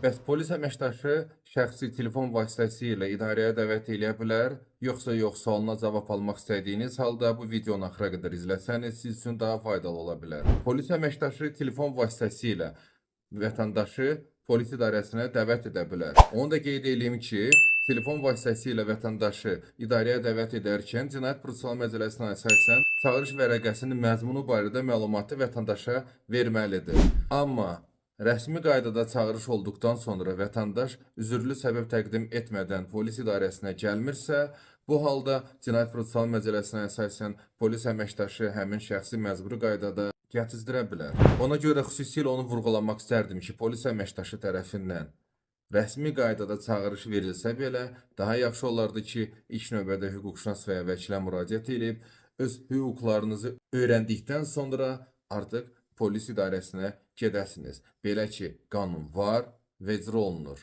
Bəs polis əməkdaşı şəxsi telefon vasitəsilə idarəyə dəvət eləyə bilər, yoxsa yox sualına cavab almaq istədiyiniz halda bu videonu axıra qədər izləsəniz siz üçün daha faydalı ola bilər. Polis əməkdaşı telefon vasitəsilə vətəndaşı polis idarəsinə dəvət edə bilər. Onu da qeyd eləyim ki, telefon vasitəsilə vətəndaşı idarəyə dəvət edərkən Cinayət Prosessual Məcəlləsinə əsasən çağırış vərəqəsinin məzmunu barədə məlumatı vətəndaşa verməlidir. Amma rəsmi qaydada çağırış olduqdan sonra vətəndaş üzürlü səbəb təqdim etmədən polis idarəsinə gəlmirsə, bu halda Cinayət Prosessual Məcəlləsinə əsasən polis əməkdaşı həmin şəxsi məcburi qaydada gətizdirə bilər. Ona görə xüsusilə onu vurğulamaq istərdim ki, polis əməkdaşı tərəfindən rəsmi qaydada çağırış verilsə belə, daha yaxşı olardı ki, ilk növbədə hüquqşünas və ya vəkilə müraciət edib öz hüquqlarınızı öyrəndikdən sonra artıq polis idarəsinə gedəsiniz. Belə ki, qanun var və icra olunur.